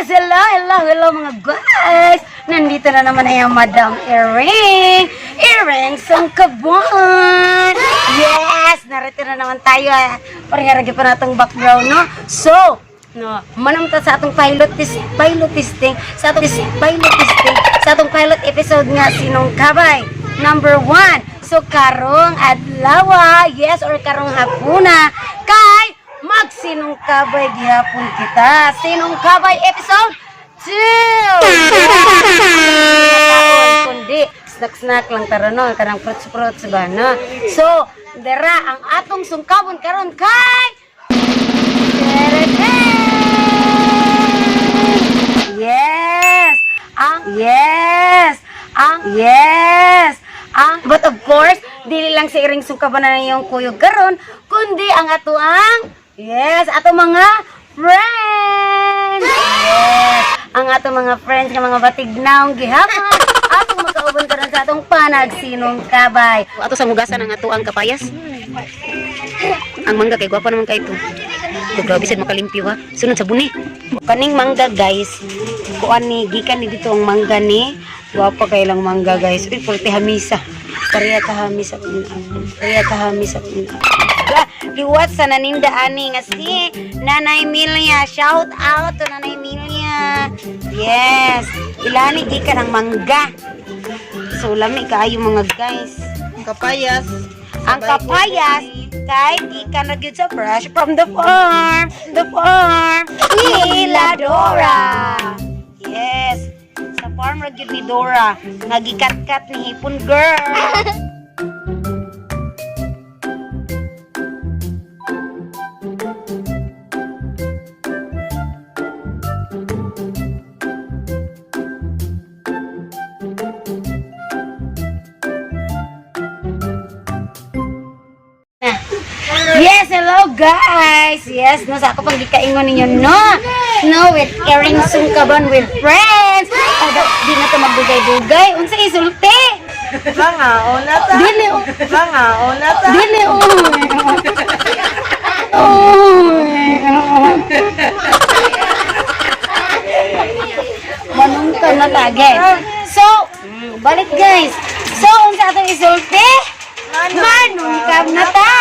Yes! Hello, hello, hello, mga guys! Nandito na naman ay ang Madam Iring! Iring Sangkabuan! Yes! Narito na naman tayo. Ah. Pareha pa na itong background, no? So, no, manamta sa atong pilot testing, sa atong pilot testing, sa atong pilot episode nga sinong kabay number 1. So karong adlaw, yes, or karong hapuna, kay magsinungkabay gihapon kita. Sinungkabay episode 2! Kundi snack-snack lang tara, no, kanang fruits-fruits ba, no? So, dera ang atong sungkabon karon kay Yes! Ang yes! Ang yes! Ang but of course, dili lang si Iring Sungkaban na yung kuyog karon, kundi ang atoang yes, ato mga friends. Yes, ang ato mga friends nga mga batignaong gihapon atong makauban karon sa atong panagsinong kabay. Ato sa hugasan ang ato ang kapayas. Ang mangga kay gwapa naman kay ito. Oh, grabe sad makalimpyo ha. Sunod sa buni. Kaning mangga, guys, kuan ni gikan ni dito ang mangga ni. Gwapa kay lang mangga, guys. Uy, pulti hamisa. Pareha ka hamisa. Pareha ka hamisa. Ga, liwat sa naninda ani nga si Nanay Milia. Shout out to Nanay Milia. Yes. Ilani gikan ang mangga. So lami kaayo, mga guys. Ang kapayas. Ang kapayas kay gikan na gyud sa fresh from the farm, the farm ni La Dora. Yes, sa farm ra gyud ni Dora nga gikat-kat ni Hipon Girl. Yes, hello guys. Yes, no, sa ako pang gikaingon ninyo, no. No, with Erin Sungkaban with friends. Oh, di na to magdugay-dugay. Unsa isulti? Mga ona ta. Dili oh. Mga ona ta. Dili oh. Oh. Manungka na ta, guys. So, balik, guys. So, unsa atong isulti? Manungkab na ta.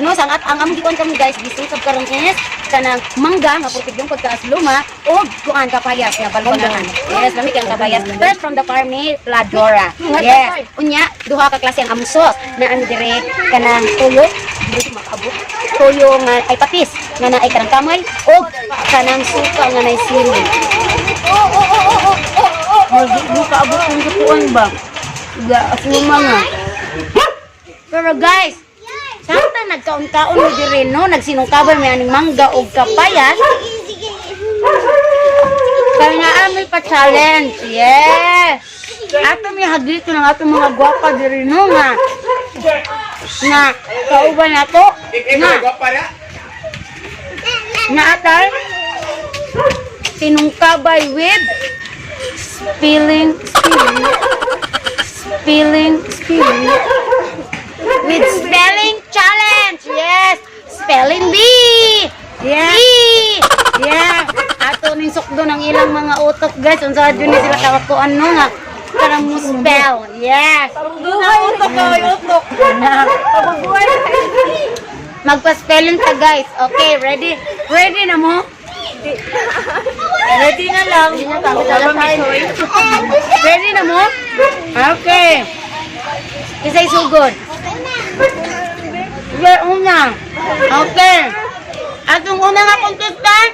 No, sangat ang among gikuan kami, guys, gisungkab karon is kanang mangga nga purtig yung pagkaasluma o kuan kapayas nga balbangan. Yes, lami kay ang kapayas. Fresh from the farm ni Ladora. Yes. Unya, duha ka klase ang among sauce na ano dire kanang tuyo, dili ko makaabot. Tuyo nga ay patis nga naay kanang kamay o kanang suka nga naay sili. Oh, di mo kaabot kung sukuan ba? Ga, asluma nga. Pero guys, samtang nagkaon-kaon mo diri, no, nagsinungkabay may aning mangga og kapayas. Kaya nga ami pa challenge. Yes. Ato mi hagito ng atong mga gwapa diri, no, nga. Na kauban nato na na atay sinungkabay with spilling spilling spilling spilling with spelling challenge. Yes, spelling bee. Yeah. Bee. Yeah. Ato ning sukdo ng ilang mga utok, guys. Unsa jud ni sila kakuan, no, nga kanang mo spell. Yes. Buhay utok kay utok. Na. Magpa-spelling ta, guys. Okay, ready? Ready na mo? Ready na lang. Ready na mo? Okay. Isa'y sugod. Okay, una. Okay. Atong una nga contestant,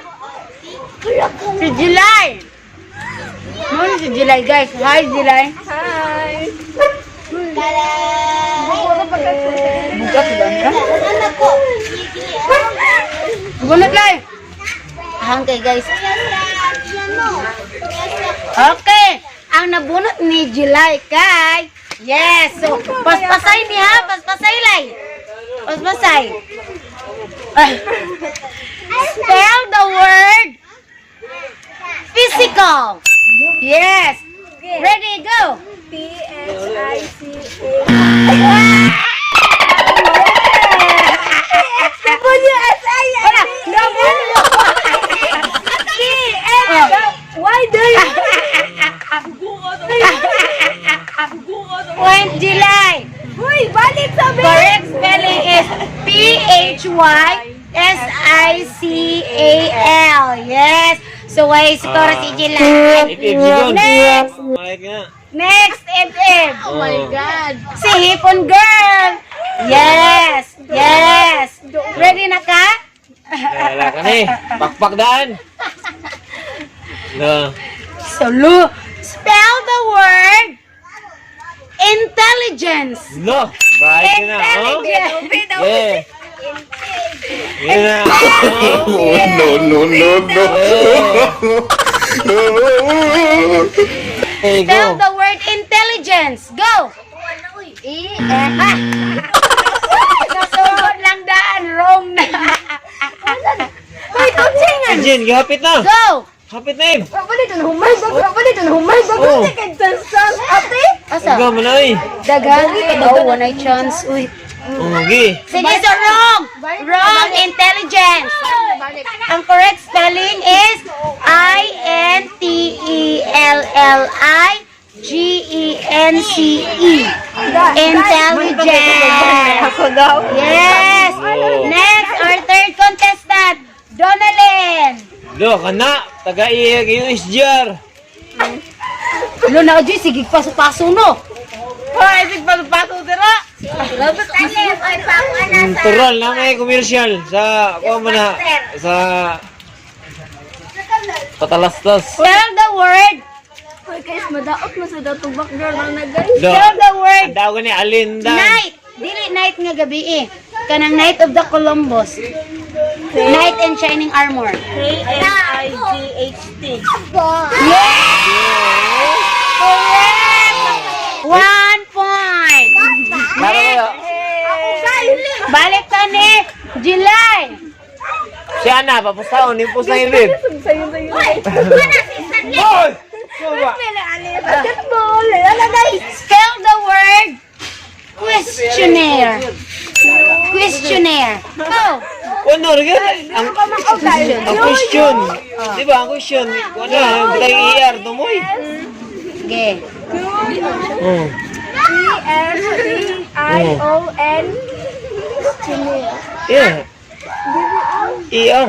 si July. Muna si July, guys. Hi, July. Hi. Bugat ba niya? Bunot, Lai. Hangkay, guys. Okay. Ang nabunot ni July kay yes. So, paspasay ni ha. Paspasay, Lai. Paspasay. Ah. Spell the word physical. Yes. Ready, go. P H I C A. P-H-Y-S-I-C-A-L. Yes. So, why score si Jilay? Ip, ip, Jigon. Next. Mahit nga. Next, Ib Ib. Oh my God. Si Hipon Girl. Yes. Yes. Ready na ka? Wala ka na eh. Pakpak daan. Na. So, look. Spell the word intelligence. No. Bahit ka na. Oh. Intelligence. Yeah. Yun na. Oh, no, no, no, no. Hey, Spell go. the word intelligence. Go. E N. Nasunod lang daan. Wrong na. Wait, Si Jen, gihapit na. Go. Hapit na eh. Oh. Oh. Ate? Asa? Ikaw man ay. Daghan. Oh, one chance. Uy. Oh, gi. Sige, so wrong. Wrong intelligence. Ang correct spelling is I-N-T-E-L-L-I-G-E-N-C-E. Intelligence. Ako daw. Yes. Next, our third contestant, Donalyn. Do, kana. Taga USGR. Lo na, Joy, sige, paso-paso no. Hoy, sig paso dira. Tural na may commercial sa kuha mo na sa Patalastas. Spell the word. Hoy guys, madaot mo sa datong background na guys. Do. Spell the word Ang tawag ni Alinda. night. Dili night nga gabi eh. Kanang Knight of the Columbus. Knight in Shining Armor. K-N-I-G-H-T. Yes! Correct! 1 point. Laro kayo. Balik ta ni July. Si Ana, papustaon. Yung pusta yung babe. Hoy! Soba. Basketball. Ala guys. Spell the word questionnaire. Questionnaire. Go. Ano, ang question. Di ba, ang question. Ano, ang ER, tumoy. Sige. Oh. E-S-T-I-O-N. Yeah. ER.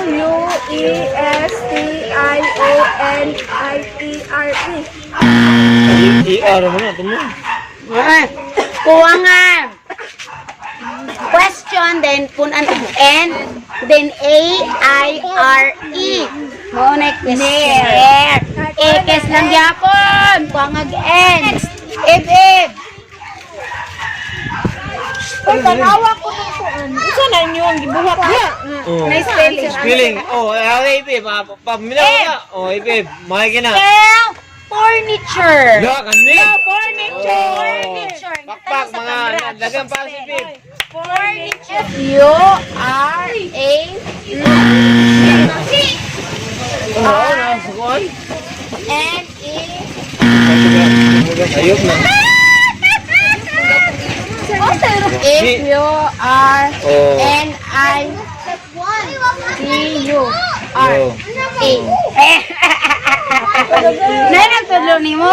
U-E-S-T-I-O-N-I-E-R-E. ER mo na, tumoy. Ah, kuha nga. Question, then punan og N, then A, I, R, E. Mao na questionnaire. Ekes lang gyapon. Kuha nga og N. Ib, ib. Uy, tanawa ko nung kuan. Unsa na inyo ang gibuhat niya? Oh. Nice spelling. Spelling. Oh, eh, okay, babe. Paminaw na. Oh, babe. Mahal na. Spell furniture. Look, ano eh? Furniture. Furniture. Pakpak, mga dagang pa si babe. Furniture. U-R-A. Oo, nasa kuwan. N-E. Ayok na. F U R Oh. N I T U R Oh. A. Nay, nagtudlo ni mo?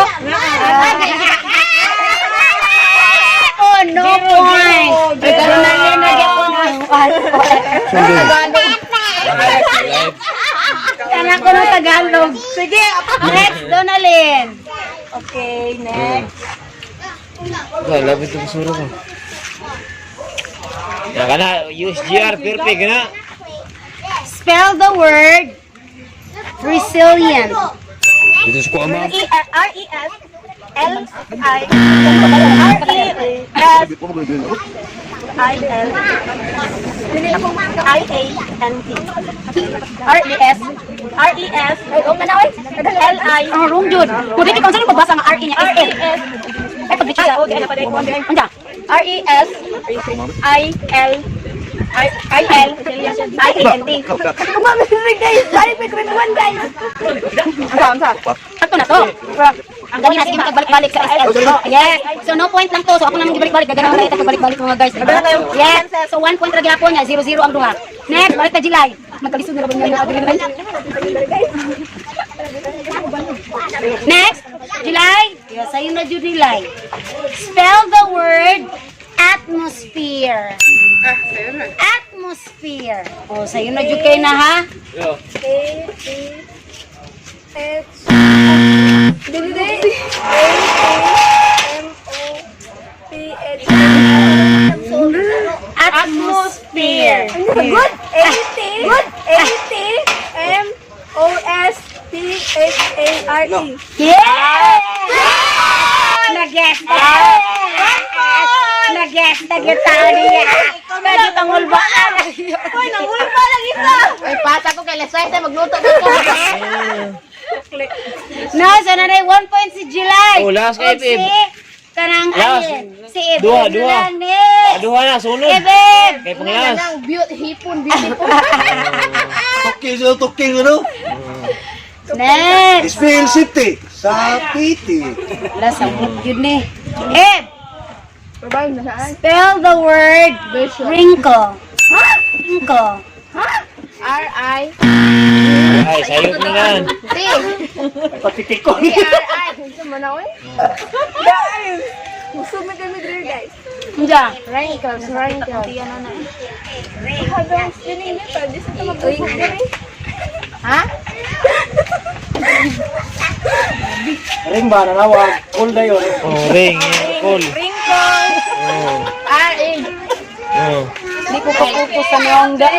Oh, no point. Pero na yan, nagyapon ang 1 point. Kana ko ng Tagalog. Sige. Next, Donalyn. Okay, next. Wala, lapit ang basura ko. Yan ka na, USGR, perfect na. Spell the word resilient. Dito sa kuha, ma'am. E R E S L I R E S I L I A N T R E S R E S L I Ang wrong jud. Kung dito kung saan pagbasa nga R E niya R S E L. S Ay pag siya. Okay, Unsa? R E S I L I I L I A N T. Guys, Ato na to. Ang gani na sige magbalik-balik sa SL. Oh, yes. So no point lang to. So ako naman gibalik-balik. Gagana na ita balik-balik mga guys. Yes. So 1 point ra gyapon niya, 0-0 ang duha. Next, balik ta Jilay. Magkalisod na ra ba niya? Next. July? Yeah, sa'yo na jud nilay. Spell the word atmosphere. Atmosphere. Oh, sa'yo na jud kay na ha. Yo. A T H Dili dili. A T M O P H Atmosphere. Good. A T Good. A T M O S P H A R E. Yeah! Nag-guess na. Nag-guess na kita niya. Pwede kang ulbaan. Uy, nangulpa lang isa. Ay, pasa ko kay Lesay, magluto ko ko. No, so na rin, 1 point si July. Oh, last kay Og si Eb. Kanang Last. alin. Si Eb. Duha, na duha. lang ni. Aduha na, sunod. Eb. Kay panglas. Beauty, hipon, beautiful. Tuking sa tuking ano? Next. Spell city. Sa piti. Wala, sabot yun ni. Eb. Spell the word wrinkle. Wrinkle. R I Ay, sayo na lang. T. Patitikon. T R I. Unsa man na oy? Guys, musumit kami diri, guys. Diyan. Wrinkles, wrinkles. Habang spinning nito, di sa ito mag-uwi diri. Ha? Ring ba nanawag? Call na yun. Oh, ring. Call. Wrinkle. Oh. R A. Oh. Hindi ko papupo sa niyong da.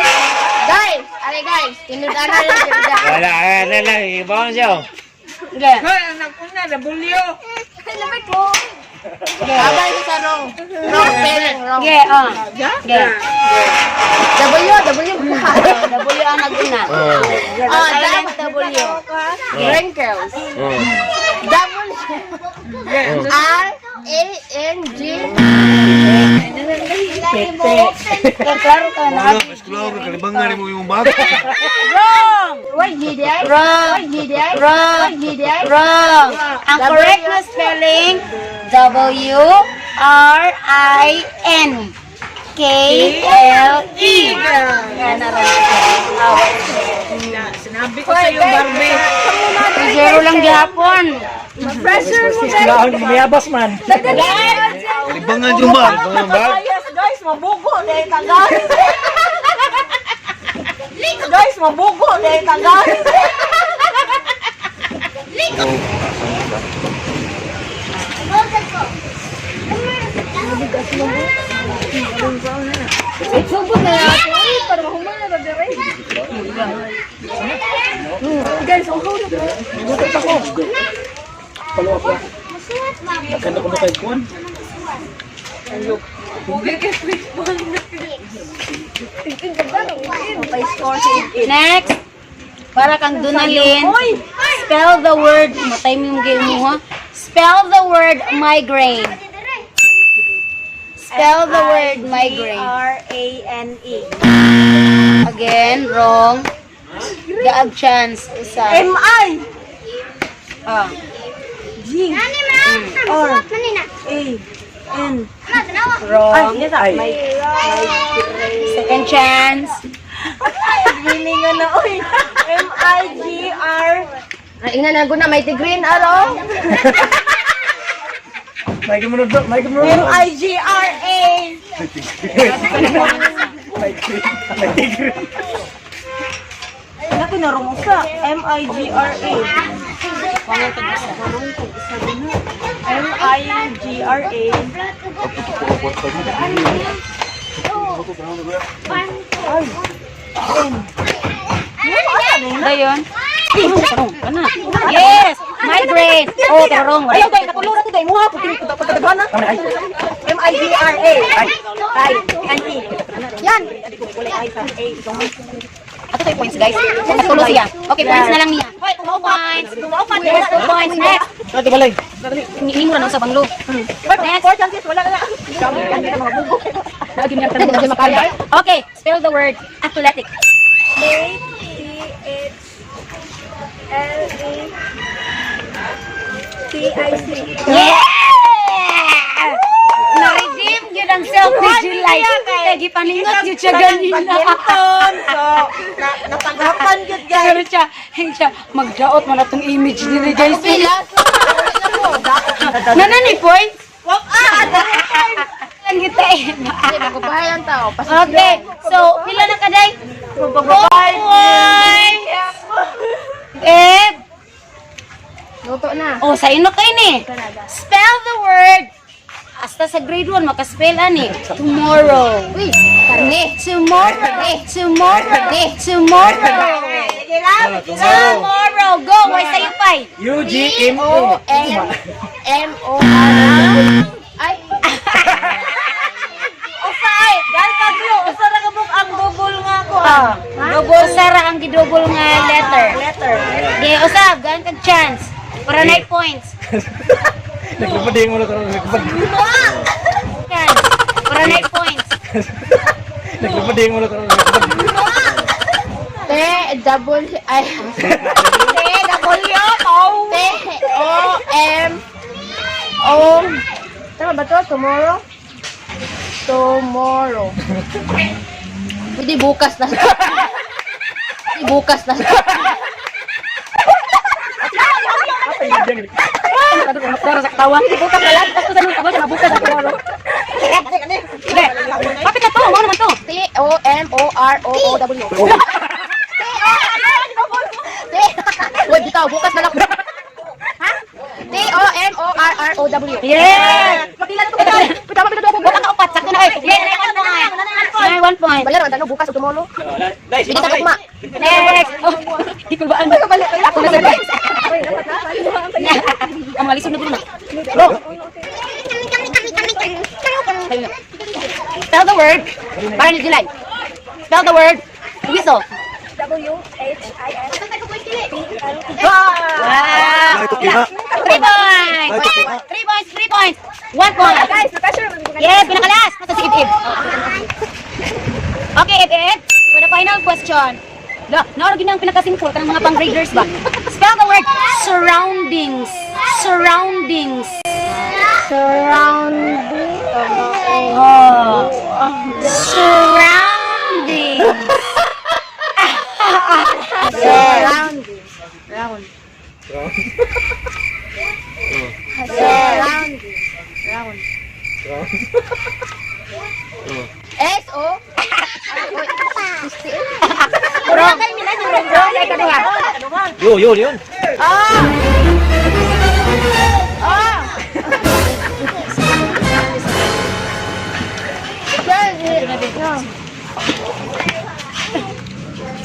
Guys, are guys, tinud-ana lang jud. Wala, ay, na lang. Ibawan siya. Oh. Diyan. Abay sa wrong. Wrong spelling, wrong. Ge, oh. Ge. W, W. W ang nag-una. Oh. Oh, Silent W. Wrinkles. Oh. W R A N G. Kaya klaro ka na. Mas klaro, kalibangan mo yung bata. Wrong! Why G D I? Wrong! G D I? Wrong! G D I? Wrong! Ang correct na spelling, W R I N K L E. Yan na rin. Sinabi ko sa'yo, Barbie. Zero lang gihapon. Pressure mo, guys. Mayabas man. Kalibangan yung ba? Kalibangan ba? Yes, guys, mabugo na yung tagal. Guys, mabugo na yung tagal. Sugod na ako. Ay, para mahuman na ba dere? Guys, ang huli ko. Nagkanda ko na kay Kuan. Next. Para kang Dunalin. Spell the word, matay mo yung game mo ha. Spell the word migraine. Spell the word migraine. R-A-N-E. Again, wrong. Gaag chance. Usa. M-I. Ah. G. R. A. N. Wrong. Ay, yes, ah, may Second chance. feeling na, oy. M-I-G-R. Ay, ina na guna may green aro. May gumunod, may gumunod. M-I-G-R-A. May tigre. Naku, narong usa. M-I-G-R-A. M-I-G-R-A. Dayon. Yes! Migraine! Oh, pero wrong. Ayaw, dahil natulungan ko dahil muha. Puti ko pagkatagana. M-I-G-R-A. I. N-E. Yan. Ato tayo points, guys. Natulo siya. Okay, points na lang niya. 2 points. Yes, 2 points. Next. Ito balay. Hindi mo na sa banglo. Next. Four chances, wala na lang. Okay, spell the word athletic. A T H L E T I C. Yeah! Na-redeem yun ang self ni July. Kaya Gipaningot yun siya ganina. Badminton. So, natagapan gyud, guys. Pero siya, hindi siya, magdaot man atong image nila, guys. Nana ni points? Wag ah! Ang kita eh. Bahay lang tao. Okay, so pila na kaday? 4 points! Eh, Luto na. oh, sa ino kay ni. Spell the word. Hasta sa grade 1 makaspell ani. Tomorrow. Uy, karne. Tomorrow. Tomorrow. Tomorrow. Sige lang. Tomorrow. Go, why sa'yo pa? U G M O. M M O R. Ay, Usa ay, dahil kaglo, usa ra kabuk ang double nga ako ah. Double Sara ang gidouble nga letter. Letter. Okay, usab, gaan kag chance. Para 9 points. Naglupad mo na karon, naglupad. Chance. Para 9 points. Naglupad mo na karon, naglupad. T double I T W O T O M O. Tama ba to? Tomorrow? Tomorrow. Pwede bukas na. Pwede bukas na. Para sa katawan. Bukas na lang. Tapos sa nung katawan, bukas na tomorrow. Sige. Bakit na to? Mao naman to. T O M O R O O W. T O Uy, bitaw, bukas na lang. Ha? T O M O R R O W. Yes! Pila na to. Pila na to. Bukas ka upat. Sakto na kayo. Yes, 1 point. 1 point. Balero, ano bukas o tomorrow? Nice. Hindi ta tugma. Next. Oh, di ko baan. Ako na sa Ang mga lisod na gulo na. Go. Spell the word. Para ni July. Spell the word. Whistle. W H I S Wow. 3 points. 3 points. 3 points. 1 point. Guys, nakasure Yes, pinakalas. Basta si Ib-Ib. Okay, Ib-Ib. For the final question. La, naorog yun ang pinakasimple kanang mga pang-graders ba? Spell the word surroundings. Surroundings. Surrounding. Oh. Surroundings. Surrounding. Round. Surrounding. Round. S O. Wrong. Wrong. Wrong. Yo, yo, yun.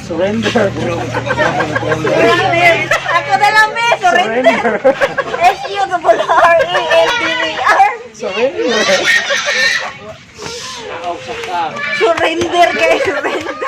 Surrender, bro. Ako na lang, me. Surrender. S U double R E N D E R. Surrender. Surrender kay surrender.